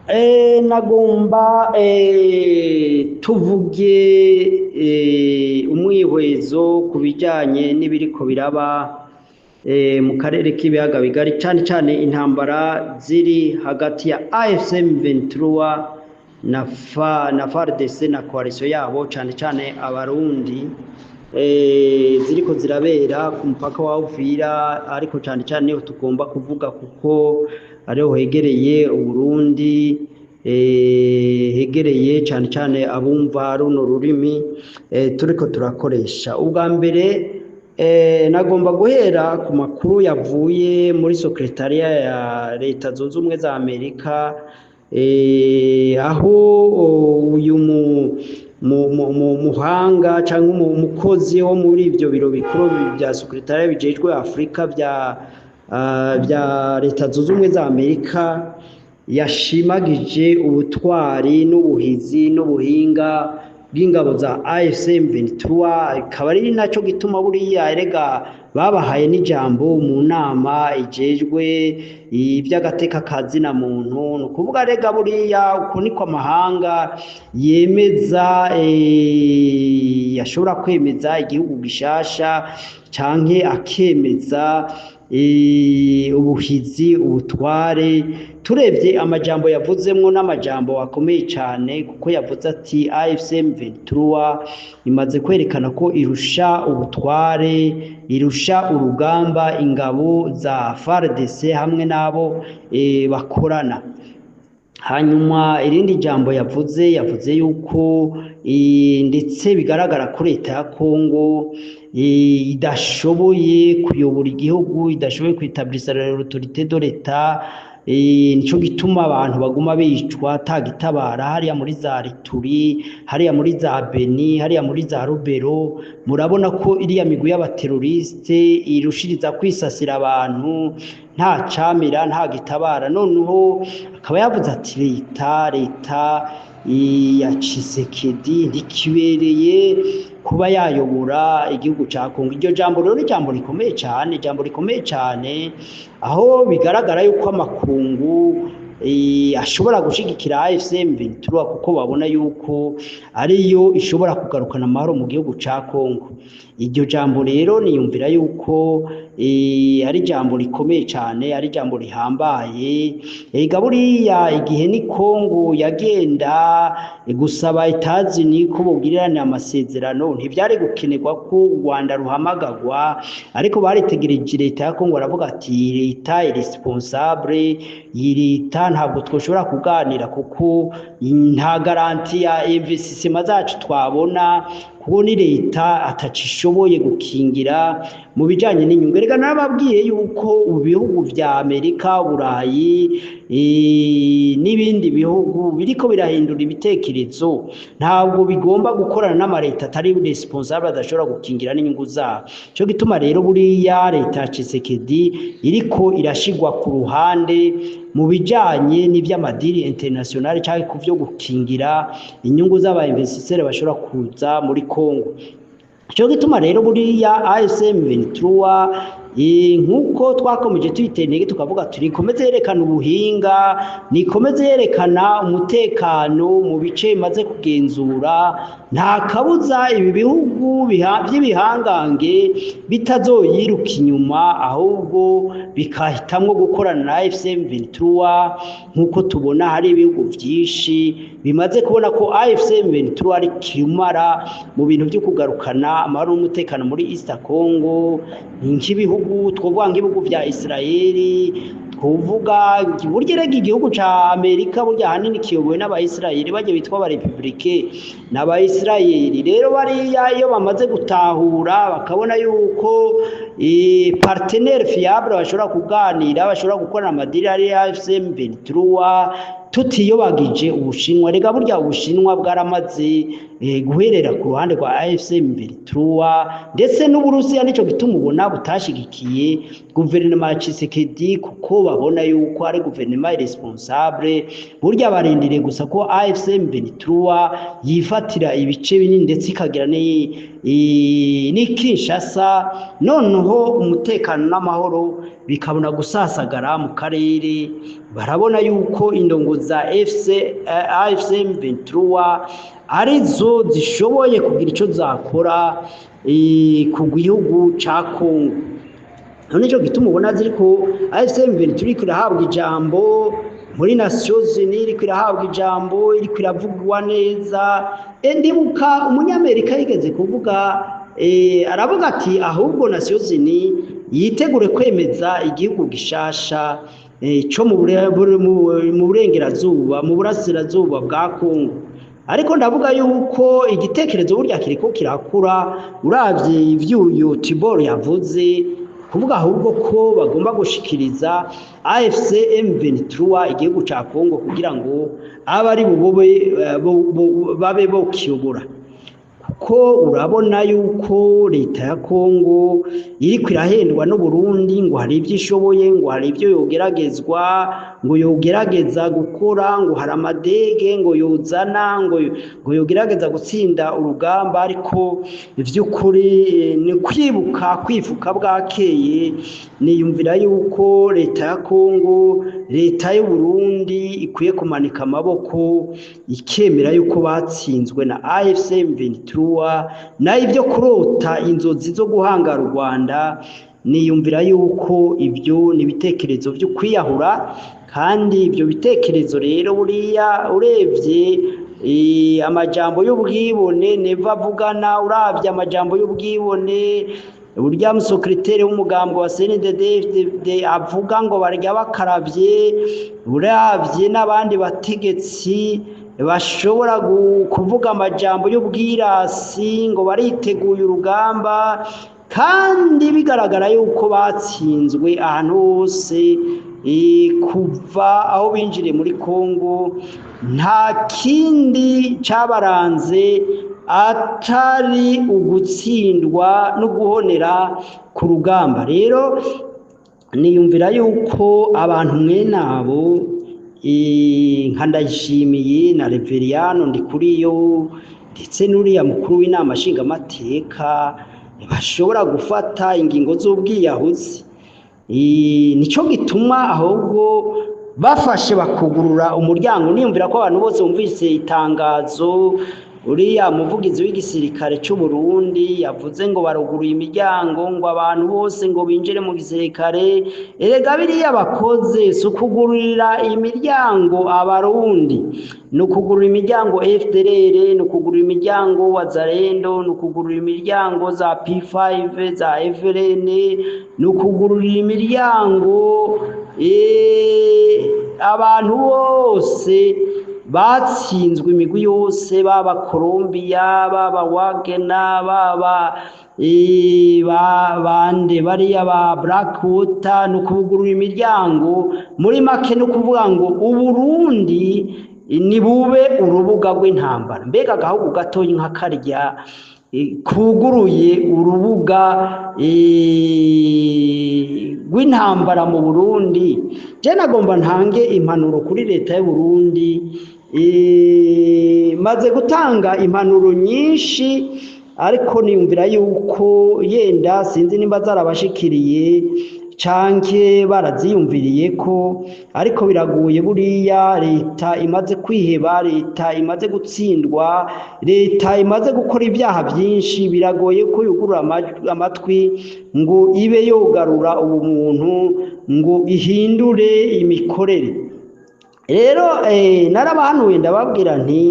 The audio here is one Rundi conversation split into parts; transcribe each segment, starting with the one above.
Nagomba tuvuge umwihwezo ku bijyanye n'ibiriko biraba mu karere k'ibiyaga bigari, cane cane intambara ziri hagati ya AFC M23 na FARDC na coalition yabo, cane cane Abarundi, ziriko zirabera ku mupaka wa Uvira, ariko cane cane niho tugomba kuvuga kuko ariho hegereye Uburundi, hegereye cane cane abumva runo rurimi turiko turakoresha. Ubwa mbere nagomba guhera ku makuru yavuye muri secrétariat ya Leta Zunze Ubumwe za Amerika, aho uyu muhanga cyangwa umukozi wo muri ibyo biro bikuru bya secrétariat bijejwe Afurika bya Leta Zunze Ubumwe za Amerika yashimagije ubutwari n'ubuhizi n'ubuhinga bw'ingabo za AFC M23, ikaba ari nacyo gituma buriya erega babahaye n'ijambo mu nama ijejwe iby'agateka ka zina muntu. Ni ukuvuga rega buriya uko niko amahanga yemeza, yashobora kwemeza igihugu gishasha canke akemeza ubuhizi, ubutware. Turebye amajambo yavuzemwo n'amajambo akomeye cyane, kuko yavuze ati AFC M23 imaze kwerekana ko irusha ubutware, irusha urugamba ingabo za FARDC hamwe n'abo bakorana. Hanyuma irindi jambo yavuze yuko ndetse bigaragara ko leta ya Kongo idashoboye kuyobora igihugu, idashoboye kwétablissa l'autorité de l'État, nico gituma abantu baguma bicwa atagitabara hariya muri za Ituri, hariya muri za Beni, hariya muri za Rubero. Murabona ko iriya migwi y'abaterroriste irushiriza kwisasira abantu nta camira, nta gitabara. Noneho akaba yavuze ati leta ya Tshisekedi ntikibereye kuba yayobora igihugu ca Kongo. Iryo jambo rero ni ijambo rikomeye cyane, ijambo rikomeye cyane, aho bigaragara yuko amakungu ashobora gushigikira AFC M23 kuko babona yuko ariyo ishobora kugarukana amahoro mu gihugu ca Kongo. Iryo jambo rero niyumvira yuko ari ijambo rikomeye cyane, ari ijambo rihambaye. Ega buriya igihe ni Kongo yagenda gusaba Etazuni ko bogirirana amasezerano, ntivyari gukenerwa ko u Rwanda ruhamagagwa, ariko baritegereje leta ya Kongo baravuga ati leta irresponsable, iyi leta ntabwo twoshobora kuganira kuko nta garantie ya investissement zacu twabona, kuko ni leta atacishoboye gukingira mu bijanye n'inyungu. Erega narababwiye yuko bihugu vya Amerika, Burayi n'ibindi bihugu biriko birahindura ibitekerezo, ntabwo bigomba gukorana n'amareta atari responsable, adashobora gukingira n'inyungu zabo. Cyo gituma rero buriya leta ya Tshisekedi iriko irashigwa ku ruhande mu bijanye n'ivy'amadiri international cyangwa ku vyo gukingira inyungu z'aba investisseurs bashobora kuza muri Congo. Cyo gituma rero buriya AFC M23, nkuko twakomeje tuyitera intege tukavuga turi nikomeze yerekana ubuhinga, nikomeze yerekana umutekano mu bice bimaze kugenzura, nta kabuza ibi bihugu by'ibihangange bitazoyiruka inyuma, ahubwo bikahitamwo gukorana na AFC M23, nkuko tubona hari ibihugu byinshi bimaze kubona ko AFC M23 ari kirumara mu bintu byo kugarukana amahoro n'umutekano muri East Congo, nk'ibihugu twovuga nk'ibihugu vya Israeli, twovuga burya rega igihugu ca Amerika burya ahanini kiyobowe n'Abayisiraheli, bajya bitwa abarépublicains n'Abayisiraheli. Rero bariya iyo bamaze gutahura bakabona yuko partenaire fiable bashobora kuganira, bashobora gukorana amadiri ari AFC M23, tutiyobagije Ubushinwa. Rega burya Ubushinwa bwaramaze guherera ku ruhande rwa AFC M23, ndetse n'Uburusiya. Nico gituma ubona butashigikiye guverinoma ya Tshisekedi, kuko babona yuko ari guverinoma irresponsable. Burya barindiriye gusa ko AFC M23 yifatira ibice binini ndetse ikagira ni Kinshasa, noneho umutekano n'amahoro. bikabona gusasagara mu karere. Barabona yuko indongo za AFC M23 arizo zishoboye kugira ico zakora ku gihugu ca Kongo. Nico gituma ubona ziriko AFC M23 iriko irahabwa ijambo muri Nations Unies, iriko irahabwa ijambo, iriko iravugwa neza. Ndibuka umunyamerika yigeze kuvuga, aravuga ati ahubwo Nations Unies yitegure kwemeza igihugu gishasha co mu burengerazuba, mu burasirazuba bwa Kongo. Ariko ndavuga yuko igitekerezo burya kiriko kirakura, uravye ivy'uyu Tibor yavuze, kuvuga ahubwo ko bagomba gushikiriza AFC M23 igihugu ca Kongo kugira ngo abe ari babe bokiyobora. Kuko urabona yuko leta ya Kongo iriko irahendwa n'Uburundi, ngo hari ivyo ishoboye, ngo hari ivyo yogeragezwa, ngo yogerageza gukora, ngo hari amadege ngo yozana, ngo yogerageza gutsinda urugamba. Ariko ivy'ukuri ni kwibuka kwifuka bwakeye. Niyumvira yuko leta ya Kongo, leta y'u Burundi ikwiye kumanika amaboko ikemera yuko batsinzwe na AFC M23, nayo ivyo kurota inzozi zo guhangara u Rwanda, niyumvira yuko ibyo ni ibitekerezo vyo kwiyahura. Kandi ibyo bitekerezo rero buriya urebye amajambo y'ubwibone neva avugana, uravye amajambo y'ubwibone burya musekreteri w'umugambo wa CNDD-FDD avuga ngo barya bakaravye, uravye n'abandi bategetsi bashobora kuvuga amajambo y'ubwirasi ngo bariteguye urugamba, kandi bigaragara yuko batsinzwe ahantu hose kuva aho binjiriye muri Kongo. Nta kindi cabaranze atari ugutsindwa no guhonera ku rugamba. Rero niyumvira yuko abantu mwene abo nka Ndayishimiye na Reveriyano Ndikuriyo ndetse n'uriya mukuru w'inama nshingamateka bashobora gufata ingingo z'ubwiyahuzi. Nico gituma ahubwo bafashe bakugurura umuryango. Niyumvira ko abantu bose bumvise itangazo uriya muvugizi w'igisirikare c'u Burundi yavuze ngo baruguruye imiryango ngo abantu bose ngo binjire mu gisirikare. Erega biriya bakoze si ukugururira imiryango abarundi, ni ukugurura imiryango FDLR, ni ukugurura imiryango Wazalendo, ni ukugurura imiryango za P5 za FLN, ni ukugururira imiryango abantu bose batsinzwe imigwi yose, baba Colombia, baba Wagner, baba bande bariya ba Blackwater, ni ukugurura imiryango. Muri make ni ukuvuga ngo Uburundi ni bube urubuga rw'intambara. Mbega agahugu gatoyi nka karya kuguruye urubuga rw'intambara mu Burundi. Je nagomba ntange impanuro kuri leta y'u Burundi. Maze gutanga impanuro nyinshi, ariko niyumvira yuko yenda sinzi nimba zarabashikiriye canke baraziyumviriye ko, ariko biragoye buriya leta imaze kwiheba, leta imaze gutsindwa, leta imaze gukora ibyaha byinshi, biragoye ko yugurura amatwi ngo ibe yogarura ubumuntu, ngo ihindure imikorere. Rero narabahanuye ndababwira nti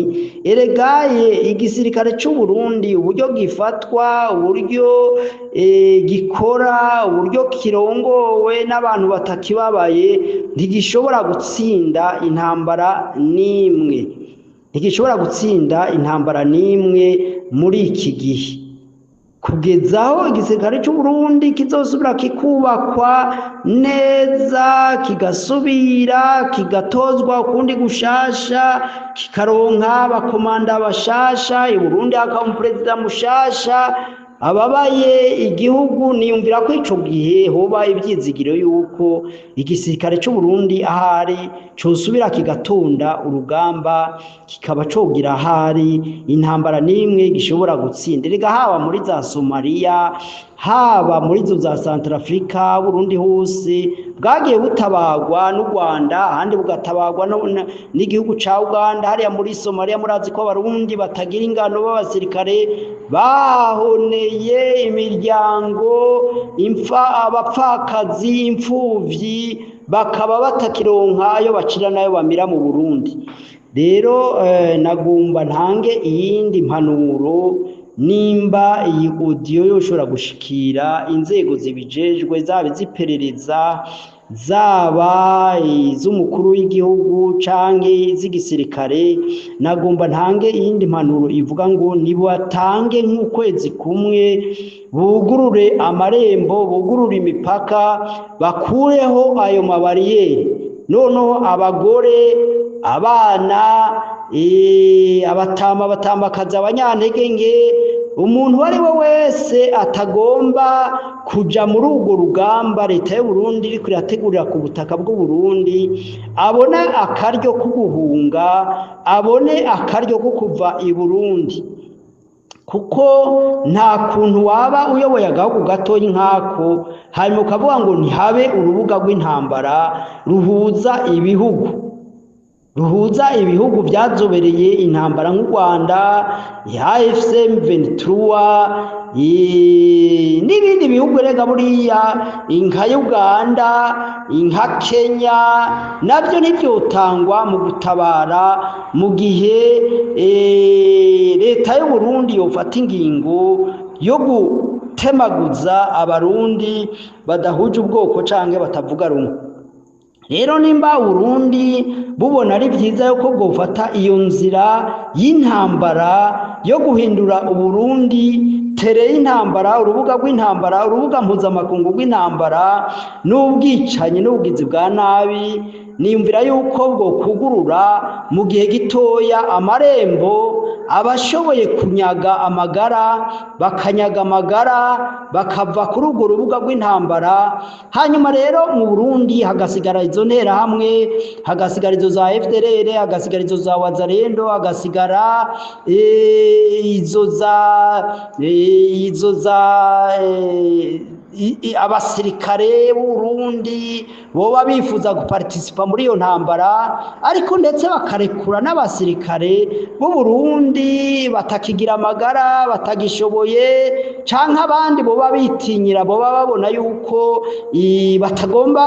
eregaye igisirikare c'u Burundi uburyo gifatwa, uburyo gikora, uburyo kirongowe n'abantu batakibabaye, ntigishobora gutsinda intambara n'imwe, ntigishobora gutsinda intambara n'imwe muri iki gihe, kugeza aho igisirikare c'u Burundi kizosubira kikubakwa neza, kigasubira kigatozwa ukundi gushasha, kikaronka abakomanda bashasha, i Burundi hakaba umuperezida mushasha. ababaye igihugu. Niyumvira ko ico gihe hoba ivyizigiro yuko igisirikare c'u Burundi ahari cosubira kigatunda urugamba, kikaba cogira ahari intambara n'imwe gishobora gutsinda. Erega haba muri za Somalia, haba muri zo za Centrafrica, Burundi hose bwagiye butabagwa n'u Rwanda, ahandi bugatabagwa n'igihugu ca Uganda. Hariya muri Somalia murazi ko Abarundi batagira ingano b'abasirikare bahoneye imiryango, abapfakazi, imfuvyi, bakaba batakironka ayo bacira n'ayo bamira mu Burundi. Rero nagomba ntange iyindi mpanuro, nimba iyi audio yoshobora gushikira inzego zibijejwe, zaba iziperereza, zaba iz'umukuru w'igihugu canke iz'igisirikare, nagomba ntange iyindi mpanuro ivuga ngo nibatange nk'ukwezi kumwe, bugurure amarembo, bugurure imipaka, bakureho ayo mabariyeri, noneho abagore, abana, abatama, abatambakazi, abanyantege nke, umuntu uwo ari we wese atagomba kuja muri urwo rugamba leta y'u Burundi iriko irategurira ku butaka bw'u Burundi, abone akaryo ko guhunga, abone akaryo ko kuva i Burundi, kuko nta kuntu waba uyoboye agahugu gatoyi nk'ako hanyuma ukavuga ngo ntihabe urubuga rw'intambara ruhuza ibihugu vyazobereye intambara nk'u Rwanda, AFC M23 n'ibindi bihugu. Erega buriya nka Uganda, nka Kenya, navyo ntivyotangwa mu gutabara mu gihe leta y'u Burundi yofata ingingo yo gutemaguza Abarundi badahuje ubwoko canke batavuga rumwe. Rero nimba Uburundi bubona ari vyiza yuko bwofata iyo nzira y'intambara yo guhindura Uburundi terrain y'intambara, urubuga rw'intambara, urubuga mpuzamakungu rw'intambara n'ubwicanyi n'ubugizi bwa nabi, niyumvira yuko bwo kugurura mu gihe gitoya amarembo, abashoboye kunyaga amagara bakanyaga amagara, bakava kuri urwo rubuga rw'intambara. Hanyuma rero mu Burundi hagasigara izo nterahamwe, hagasigara izo za FDLR, hagasigara izo za Wazalendo, hagasigara izo za abasirikare b'Uburundi boba bifuza guparticipa muri iyo ntambara, ariko ndetse bakarekura n'abasirikare b'Uburundi batakigira amagara, batagishoboye, canke abandi boba bitinyira, boba babona yuko batagomba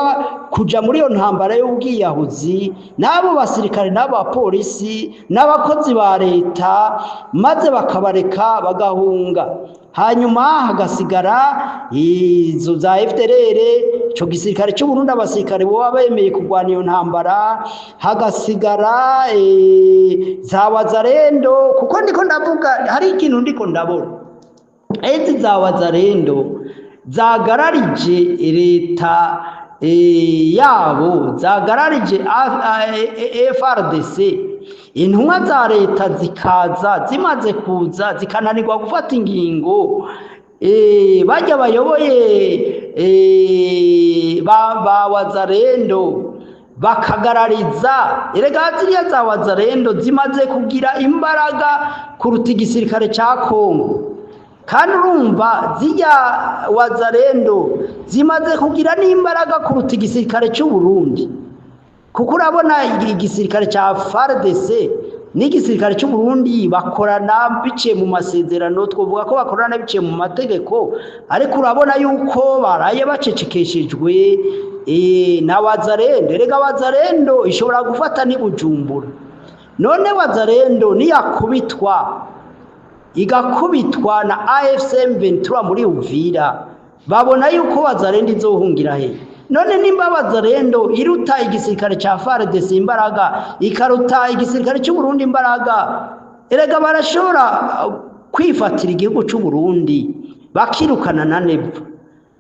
kuja muri iyo ntambara y'ubwiyahuzi, n'abo basirikare n'abo bapolisi n'abakozi ba leta, maze bakabareka bagahunga. Hanyuma hagasigara izo za FDLR, ico gisirikare c'u Burundi, abasirikare boba bemeye kurwana iyo ntambara, hagasigara za Wazalendo. Kuko ndiko ndavuga, hari ikintu ndiko ndabona: izi za Wazalendo zagararije leta yabo, zagararije FARDC, intumwa za leta zikaza, zimaze kuza zikananirwa gufata ingingo, bajya bayoboye ba Wazalendo bakagarariza. Erega ziriya za Wazalendo zimaze kugira imbaraga kuruta igisirikare ca Kongo, kandi urumva zirya Wazalendo zimaze kugira n'imbaraga kuruta igisirikare c'u Burundi, kuko urabona igisirikare ca FARDC n'igisirikare cy'u Burundi bakorana biciye mu masezerano, twovuga ko bakorana biciye mu mategeko, ariko urabona yuko baraye bacecekeshejwe na Wazalendo. Erega Wazalendo ishobora gufata ni Bujumbura. None Wazalendo niyakubitwa, igakubitwa na AFC M23 muri Uvira, babona yuko Wazalendo izohungira he? None nimba Wazalendo iruta igisirikare ca FARDC imbaraga, ikaruta igisirikare cy'u Burundi imbaraga, erega barashobora kwifatira igihugu cy'u Burundi, bakirukana na Neva,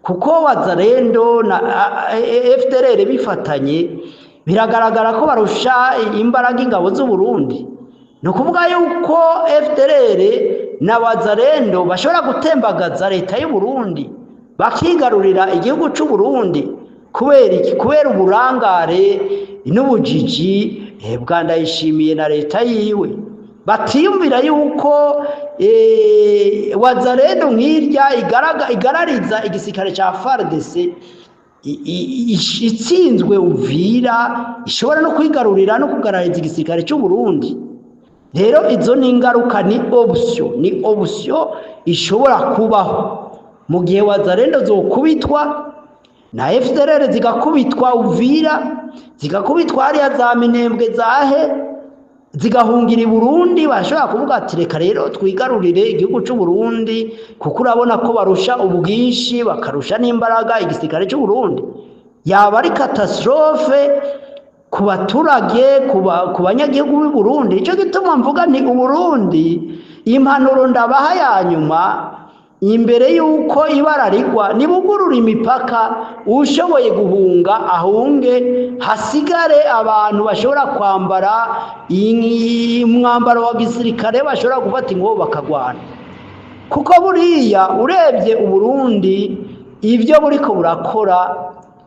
kuko Wazalendo na FDLR bifatanye biragaragara ko barusha imbaraga ingabo z'u Burundi. Ni ukuvuga yuko FDLR na Wazalendo bashobora gutembagaza leta y'u Burundi, bakigarurira igihugu c'u Burundi. Kubera iki? Kubera uburangare n'ubujiji bwa Ndayishimiye na leta yiwe, batiyumvira yuko Wazalendo nk'irya igarariza igisirikare ca FARDC itsinzwe Uvira, ishobora no kwigarurira no kugarariza igisirikare cy'u Burundi. Rero izo ni ingaruka, ni option ishobora kubaho mu gihe Wazalendo zokubitwa na FDLR, zigakubitwa Uvira, zigakubitwa hariya za Minembwe, zahe zigahungira i Burundi. Bashobora kuvuga ati: "Reka rero twigarurire igihugu c'u Burundi," kuko urabona ko barusha ubwinshi, bakarusha n'imbaraga igisirikare c'u Burundi. Yaba ari catastrophe ku baturage, ku banyagihugu b'i Burundi. Ico gituma mvuga nti Uburundi, impanuro ndabaha ya nyuma imbere y'uko ibara rigwa, nibugurura imipaka, ushoboye guhunga ahunge, hasigare abantu bashobora kwambara umwambaro wa gisirikare, bashobora gufata inkoho bakagwana. Kuko buriya urebye Uburundi ibyo buriko burakora,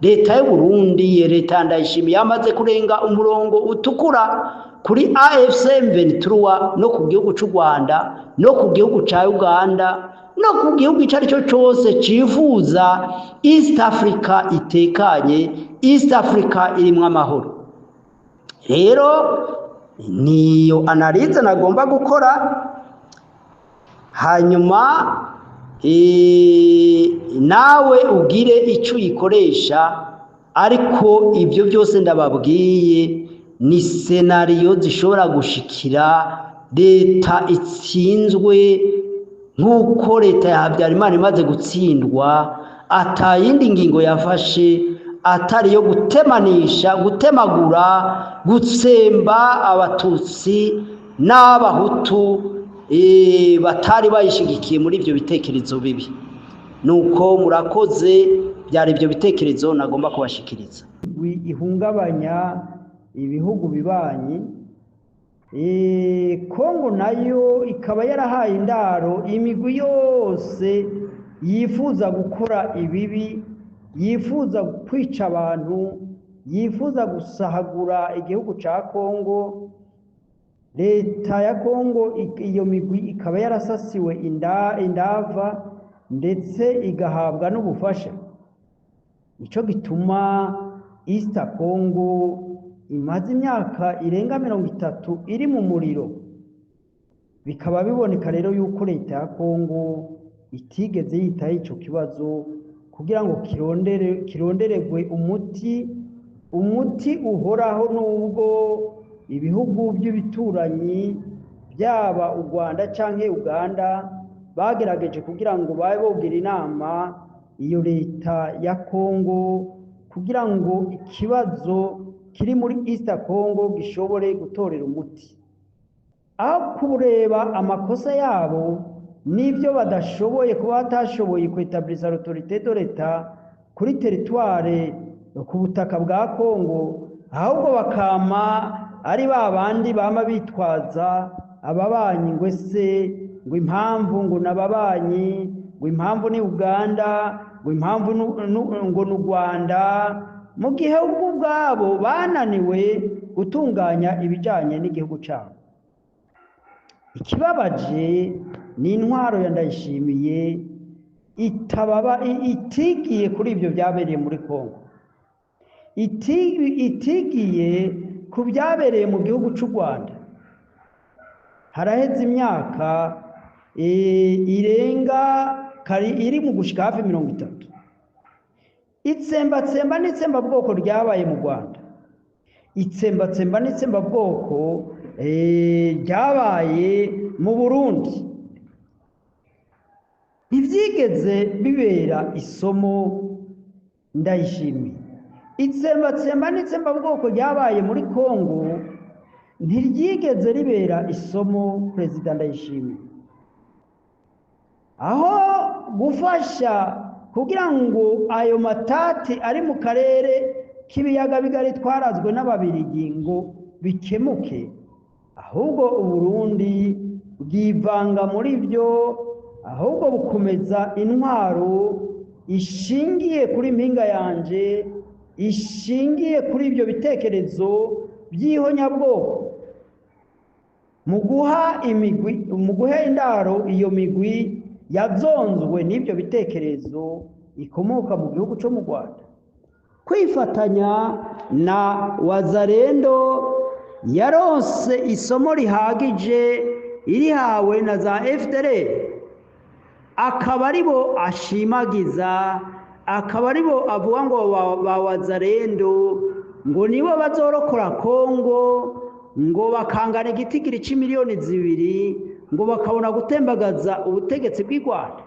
leta y'Uburundi, leta ya Ndayishimiye, yamaze kurenga umurongo utukura kuri AFC M23, no ku gihugu c'u Rwanda, no ku gihugu ca Uganda, no ku gihugu ico ari cyo cose cifuza East Africa itekanye, East Africa irimwo amahoro. Rero niyo analyse nagomba gukora. Hanyuma nawe ugire icyo uyikoresha. Ariko ibyo byose ndababwiye ni scénario zishobora gushikira leta itsinzwe, nk'uko leta ya Habyarimana imaze gutsindwa atayindi ngingo yafashe atari iyo gutemanisha, gutemagura, gutsemba Abatutsi n'Abahutu batari bayishigikiye muri ibyo bitekerezo bibi. Nuko murakoze, byari ibyo bitekerezo nagomba kubashikiriza. Ihungabanya ibihugu bibanyi. Kongo nayo ikaba yarahaye indaro imigwi yose yifuza gukora ibibi, yifuza kwica abantu, yifuza gusahagura igihugu ca Kongo. Leta ya Kongo, iyo migwi ikaba yarasasiwe indava, ndetse igahabwa n'ubufasha. Nico gituma East Congo imaze imyaka irenga 30 iri mu muriro. Bikaba biboneka rero yuko leta ya Kongo itigeze yitaho ico kibazo kugira ngo kironderegwe umuti uhoraho, nubwo ibihugu by'ibituranyi, byaba u Rwanda canke Uganda, bagerageje kugira ngo babe bogira inama iyo leta ya Kongo kugira ngo ikibazo kiri muri East Congo gishobore gutorera umuti. Aho kureba amakosa yabo n'ibyo badashoboye, kuba batashoboye kwétablissa l'autorité de l'État kuri territoire, ku butaka bwa Kongo, ahubwo bakama ari ba bandi bama bitwaza ababanyi, ngo ese ngo impamvu ngo n'ababanyi, ngo impamvu ni Uganda, ngo impamvu ngo ni u Rwanda, mu gihe ubwo ubwabo bananiwe gutunganya ibijanye n'igihugu cyabo. Ikibabaje ni intwaro ya Ndayishimiye itababa itigiye kuri ibyo byabereye muri Kongo, itigiye ku byabereye mu gihugu cy'u Rwanda. Haraheze imyaka irenga kari iri mu gushika hafi 30, itsembatsemba n'itsembabwoko ryabaye mu Rwanda, itsembatsemba n'itsembabwoko ryabaye mu Burundi, ntibyigeze bibera isomo Ndayishimiye. Itsembatsemba n'itsembabwoko ryabaye muri Kongo ntiryigeze ribera isomo Perezida Ndayishimiye. Aho gufasha kugira ngo ayo matati ari mu karere k'ibiyaga bigari twarazwe n'Ababirigi ngo bikemuke, ahubwo Uburundi bwivanga muri byo, ahubwo bukomeza intwaro ishingiye kuri mpinga yanje, ishingiye kuri ibyo bitekerezo by'ihonyabwoko. Mu guha imigwi, mu guha indaro iyo migwi yazonzwe n'ibyo bitekerezo ikomoka mu gihugu cyo mu Rwanda. Kwifatanya na Wazalendo yaronse isomo rihagije irihawe na za FDLR, akaba aribo ashimagiza, akaba aribo avuga ngo ba Wazalendo ngo nibo bazorokora Kongo, ngo bakangana igitigiri c'imiliyoni 2, ngo bakabona gutembagaza ubutegetsi bw'i Rwanda.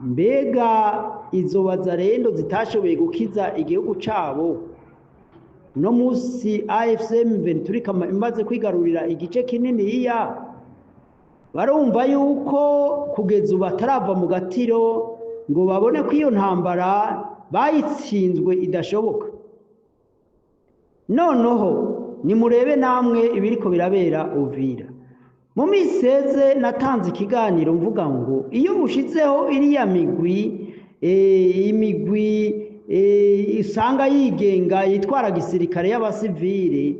Mbega izo Wazalendo zitashoboye gukiza igihugu cabo, uno munsi AFC M23 imaze kwigarurira igice kinini iya, barumva yuko kugeza ubu batarava mu gatiro ngo babone ko iyo ntambara bayitsinzwe idashoboka. Noneho nimurebe namwe ibiriko birabera Uvira. Mu miseze natanze ikiganiro mvuga ngo iyo ushizeho iriya migwi, imigwi isanga yigenga yitwara gisirikare y'abasivile,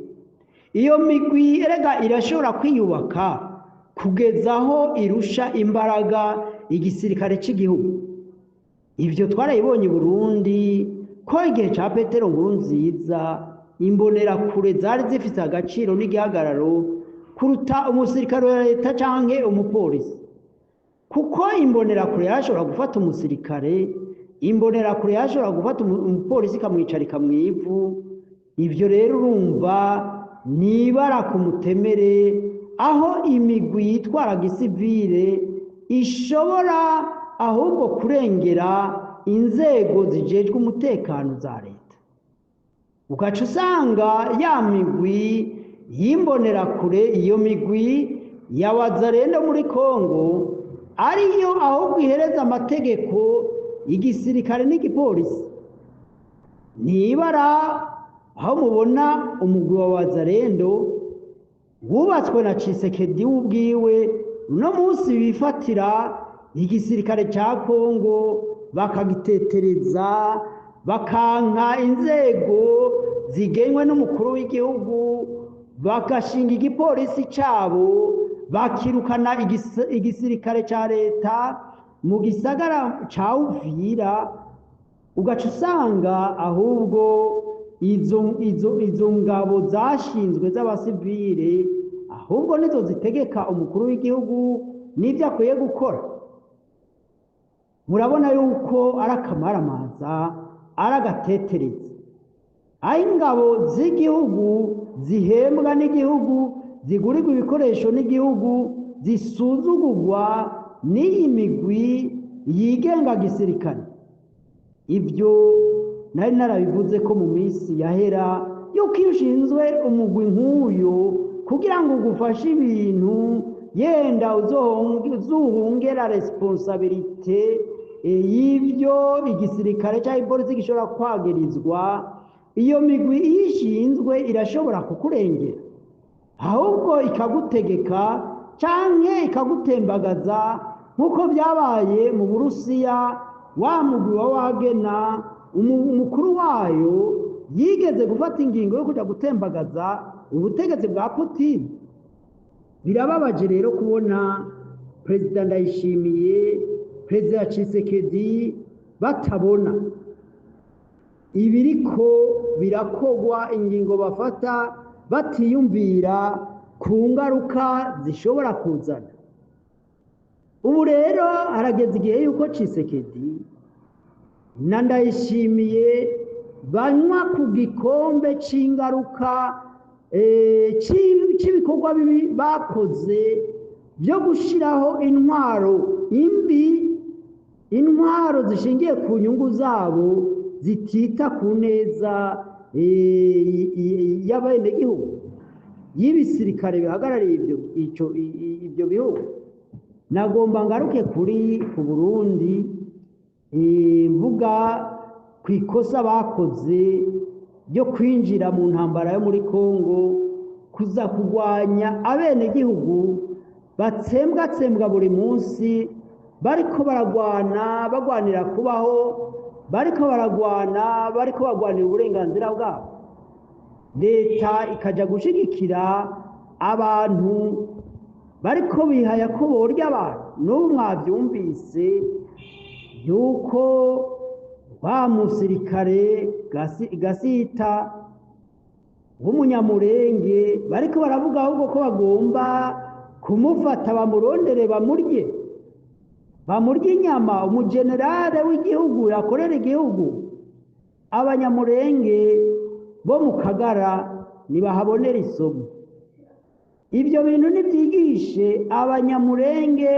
iyo migwi erega irashobora kwiyubaka kugeza aho irusha imbaraga igisirikare cy'igihugu. Ibyo twarayibonye i Burundi ko igihe ca Petero Nkurunziza imbonerakure zari zifite agaciro n'igihagararo kuruta umusirikare wa leta canke umupolisi, kuko imbonerakure yashobora gufata umusirikare, imbonerakure yashobora gufata umupolisi ikamwicarika mw'ivu. Ibyo rero urumva nibara ku mutemere aho imigwi yitwara gisivile ishobora ahubwo kurengera inzego zijejwe umutekano za leta, ugaca usanga ya migwi y'imbonerakure, iyo migwi ya Wazalendo muri Kongo ariyo ahubwo ihereza amategeko igisirikare n'igipolisi. Nibara aho mubona umugwi wa Wazalendo wubatswe na Tshisekedi ubwiwe, uno munsi bifatira igisirikare ca Kongo bakagitetereza, bakanka inzego zigenwe n'umukuru w'igihugu, bagashinga igipolisi cabo, bakirukana igisirikare ca leta mu gisagara ca Uvira. Ugaca usanga ahubwo izo ngabo zashinzwe z'abasivile ahubwo nizo zitegeka umukuru w'igihugu n'ibyo akwiye gukora. Murabona yuko ari akamaramaza, ari agatetereza, aho ingabo z'igihugu zihembwa n'igihugu, zigurirwa ibikoresho n'igihugu, zisuzugurwa n'iyi migwi yigenga gisirikare. Ibyo nari narabivuze ko mu minsi yahera yuko iyo ushinzwe umugwi nk'uyu kugira ngo ugufashe ibintu, yenda uzuhungera responsabilité y'ibyo igisirikare cyangwa ipolisi gishobora kwagirizwa, iyo migwi iyo ishinzwe irashobora kukurengera, ahubwo ikagutegeka canke ikagutembagaza, nk'uko byabaye mu Burusiya. Wa mugwi wa Wagner, umukuru wayo yigeze gufata ingingo yo kuja gutembagaza ubutegetsi bwa Putin. Birababaje rero kubona Perezida Ndayishimiye, Perezida Tshisekedi batabona ibiriko birakogwa, ingingo bafata batiyumvira ku ngaruka zishobora kuzana. Ubu rero harageze igihe yuko Tshisekedi na Ndayishimiye banywa ku gikombe c'ingaruka c'ibikorwa bibi bakoze byo gushiraho intwaro imbi, intwaro zishingiye ku nyungu zabo zitita ku neza y'abenegihugu, y'ibisirikare bihagarariye ibyo bihugu. Nagomba ngaruke kuri ku Burundi, mvuga ku ikosa bakoze ryo kwinjira mu ntambara yo muri Kongo, kuza kurwanya abenegihugu Batsembwatsembwa buri munsi, bariko baragwana, bagwanira kubaho, bariko baragwana, bariko bagwanira uburenganzira bwabo. Leta ikaja gushigikira abantu bariko bihaya ko borya abantu. N'ubu mwavyumvise yuko wa musirikare Gasita w'umunyamurenge bariko baravuga ahubwo ko bagomba kumufata, bamurondere, bamurye, bamurye inyama. Umujenerale w'igihugu yakorera igihugu. Abanyamurenge bo mu Kagara ntibahabonera isomo. Ibyo bintu nibyigishe abanyamurenge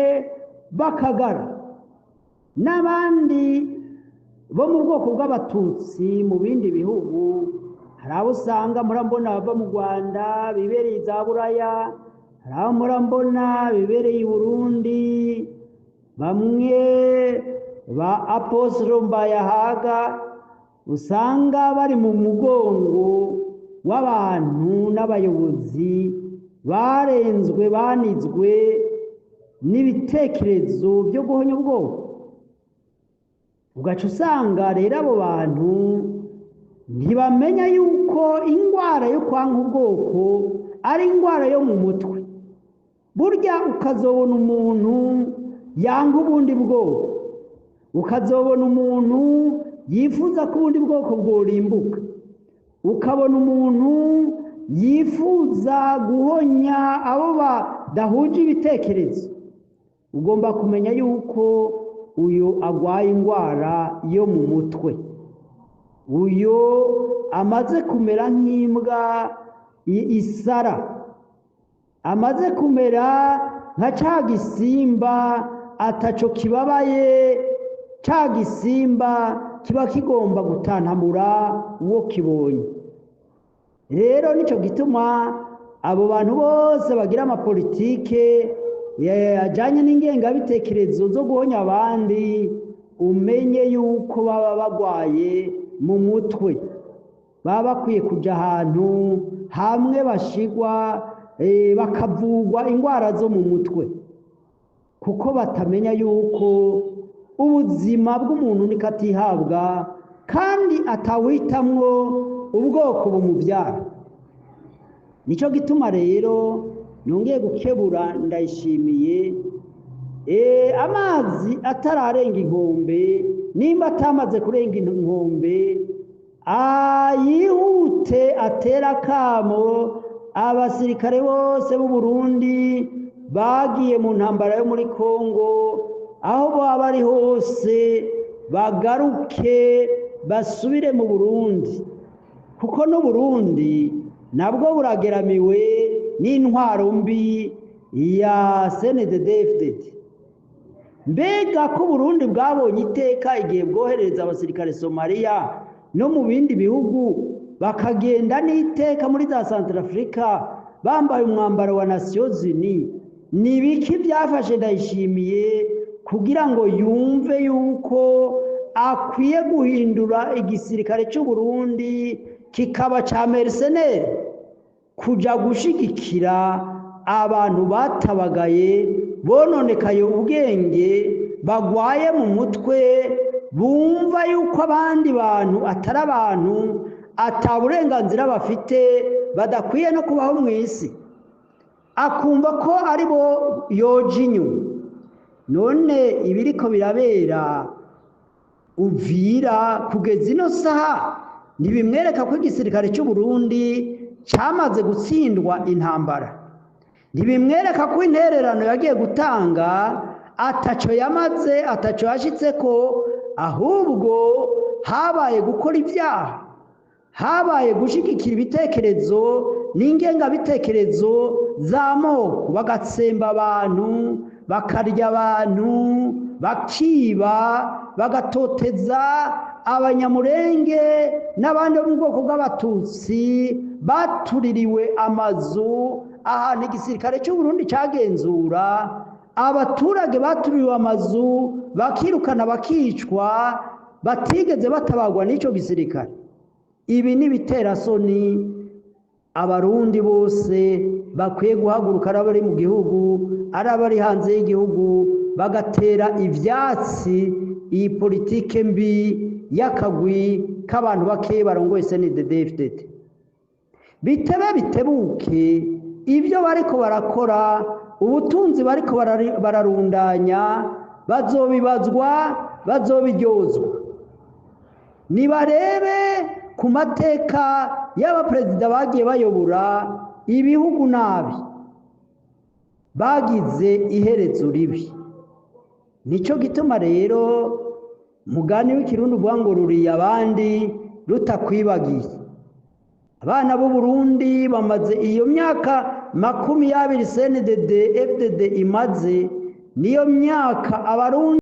b'Akagara n'abandi bo mu bwoko bw'Abatutsi mu bindi bihugu. Hari abo usanga murambona bava mu Rwanda bibereye za Buraya, hari abo murambona bibereye i Burundi, bamwe ba Apostolo Mbayahaga, usanga bari mu mugongo w'abantu n'abayobozi barenzwe, banizwe n'ibitekerezo byo guhonya ubwoko. Ugaca usanga rero abo bantu ntibamenya yuko indwara yo kwanka ubwoko ari indwara yo mu mutwe. Burya ukazobona umuntu yanga ubundi bwoko, ukazobona umuntu yifuza ko ubundi bwoko bworimbuka, ukabona umuntu yifuza guhonya abo badahuje ibitekerezo, ugomba kumenya yuko uyu agwaye indwara yo mu mutwe, uyu amaze kumera nk'imbwa isara, amaze kumera nka ca gisimba ataco kibabaye, ca gisimba kiba kigomba gutantamura uwo kibonye. Rero nico gituma abo bantu bose bagira amapolitike ajanye n'ingengabitekerezo zo guhonya abandi, umenye yuko baba bagwaye mu mutwe, baba bakwiye kuja ahantu hamwe bashigwa, bakavugwa indwara zo mu mutwe, kuko batamenya yuko ubuzima bw'umuntu niko atihabwa, kandi atawitamwo ubwoko bumubyara. Nico gituma rero nongeye gukebura Ndayishimiye, amazi atararenga inkombe, nimba atamaze kurenga inkombe, ayihute atera akamo abasirikare bose b'u Burundi bagiye mu ntambara yo muri Kongo, aho baba bari hose bagaruke basubire mu Burundi, kuko n'Uburundi nabwo burageramiwe n'intwaro mbi ya CNDD-FDD. Mbega ko Burundi bwabonye iteka igihe bwoherereza abasirikare Somalia no mu bindi bihugu, bakagenda n'iteka muri za Centrafrica bambaye umwambaro wa Nations Unies, ni biki byafashe Ndayishimiye kugira ngo yumve yuko akwiye guhindura igisirikare cy'u Burundi kikaba ca mercenaire, kuja gushigikira abantu batabagaye, bononekaye ubwenge, bagwaye mu mutwe, bumva yuko abandi bantu atari abantu, ata burenganzira bafite, badakwiye no kubaho mu isi, akumva ko ari bo yoja inyuma? None ibiriko birabera Uvira kugeza ino saha ntibimwereka ko igisirikare cy'u Burundi cyamaze gutsindwa intambara? Ntibimwereka ko intererano yagiye gutanga ataco yamaze, ataco yashitseko, ahubwo habaye gukora ibyaha, habaye gushigikira ibitekerezo n'ingengabitekerezo z'amoko, bagatsemba abantu, bakarya abantu, bakiba, bagatoteza abanyamurenge n'abandi bo mu bwoko bw'Abatutsi batuririwe amazu ahantu igisirikare cy'u Burundi cagenzura, abaturage batuririwe amazu bakirukana, bakicwa, batigeze batabagwa n'ico gisirikare? Ibi ni ibiterasoni. Abarundi bose bakwiye guhaguruka, ari abari mu gihugu, ari abari hanze y'igihugu, bagatera ivyatsi iyi politike mbi y'akagwi k'abantu bakeyi barongoye CNDD-FDD. Bitebe bitebuke, ibyo bariko barakora, ubutunzi bariko bararundanya, bazobibazwa, bazobiryozwa. Nibarebe ku mateka y'abaperezida bagiye bayobora ibihugu nabi, bagize iherezo ribi. Nico gituma rero mugani w'ikirundi uvuga ngo ruriye abandi rutakwibagiye. Abana b'u Burundi bamaze iyo myaka 20 CNDD FDD imaze, niyo myaka Abarundi